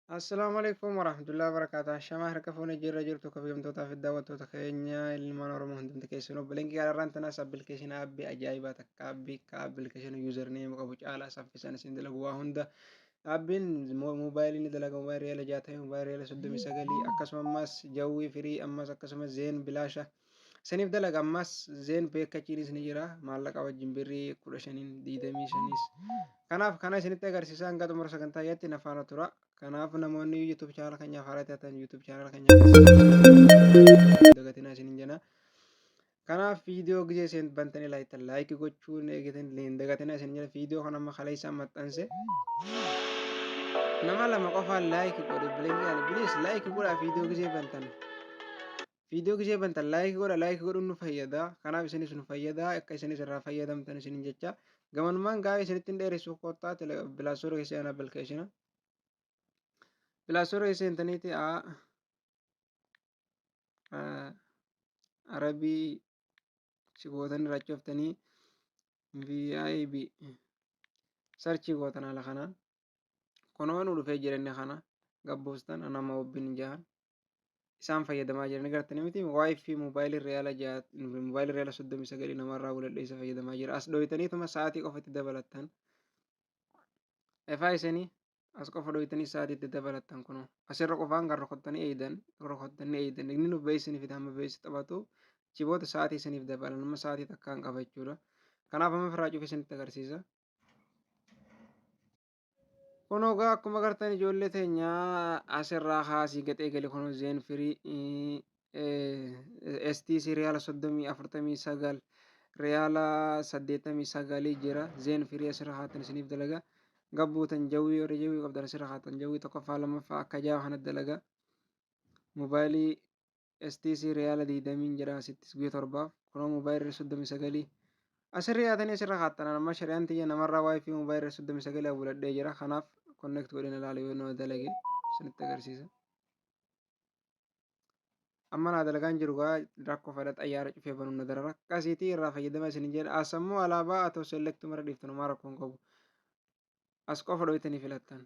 Assalaamu alaikum warahmatullahi wabarakatuh. Ashamaa harka fuune jirra jirtu kabajamtootaa fi daawwattoota keenya ilmaan Oromoo hundumti keessanuu bilinkii kanarraan tanaas appilikeeshina aappii ajaa'ibaa takka aappii ka appilikeeshina yuuzarneem qabu caalaa saffisaan isin dalagu waa hunda aappiin moobaayilii ni dalaga, moobaayilii reela 60, moobaayilii reela 39, akkasuma ammas jawwii firii, ammas akkasuma zeen bilaasha isiniif dalaga. Ammas zeen beekachiinis ni jira maallaqa wajjin birrii 15n 25s. Kanaaf kana isinitti agarsiisa, hanga xumura sagantaa yaatti na faana tura. Kanaaf namoonni YouTube channel keenyaaf haaraa taatan YouTube channel keenya dagatinaa isinin jenna. Kanaaf viidiyoo gisee isin bantanii laayittan laayikii gochuun eegatan hin dagatinaa isin jedha. Viidiyoo kana amma kaleessa maxxanse nama lama qofaan laayikii godhe bilingaan bilis laayikii godhaa. Viidiyoo gisee bantan, viidiyoo gisee bantan laayikii godha. Laayikii godhuun nu fayyada, kanaaf isinis nu fayyada, akka isinis irraa fayyadamtan isinin jecha. Gamanumaan gaa'ee isinitti hin dheeressu, kottaa Play Store keessa seenaa. Appilikeeshina Play Store keessa seentaniiti a Arabii si gootan irraa achi VIB search gootan. Haala kanaan kunoo nu dhufee jireenya kana gabbuustan nama wabbiin jahan isaan fayyadamaa jiran gartanii miti? Wifi moobaayilii reyaala, moobaayilii reyaala 39 namarraa buladhee isa fayyadamaa jira. As dhoytaniituma sa'aatii qofatti dabalattan. Efaa isanii as qofa dhoytanii sa'aatii itti dabalattan. Kunoo asirra qofaan kan rukuttanii eeydan, rukuttanii eeydan, inni nuuf beeksisanii fida. Hamma beeksisi taphatu chiboota sa'aatii isiniif dabalan. Amma sa'aatii takkaan qaba jechuudha. Kanaaf amma firraa cufe isinitti agarsiisa. Kunoo gaa akkuma gartan ijoollee teenya asirraa kaasii gaxee gali. Kunoo Zain Free STC riyaala 30, 49, riyaala 89 jira. Zain Free asirra haatan isiniif dalaga. Gabbuutan jawwii, warri jawwii qabdan asirra haatan jawwii tokkoffaa lammaffaa akka jaha kana dalaga. Moobaayilii STC riyaala 20 jira asittis guyya 7f. Kunoo moobaayilii 39 asirra yaatanii asirra kaattan. Amma shari'aan tiyya namarraa wifi moobaayilii 39 buladhee jira. Kanaaf connect godheen ilaala, yoo nama dalage isinitti agarsiisa. Amma naa dalagaan jiru gaa rakkoo fedha xayyaara cufee banuun na darara. Akkasiitii irraa fayyadama isin jedha. As ammoo alaabaa atoo select mara dhiiftan homaa rakkoo hin qabu. As qofa dhoytanii filattan.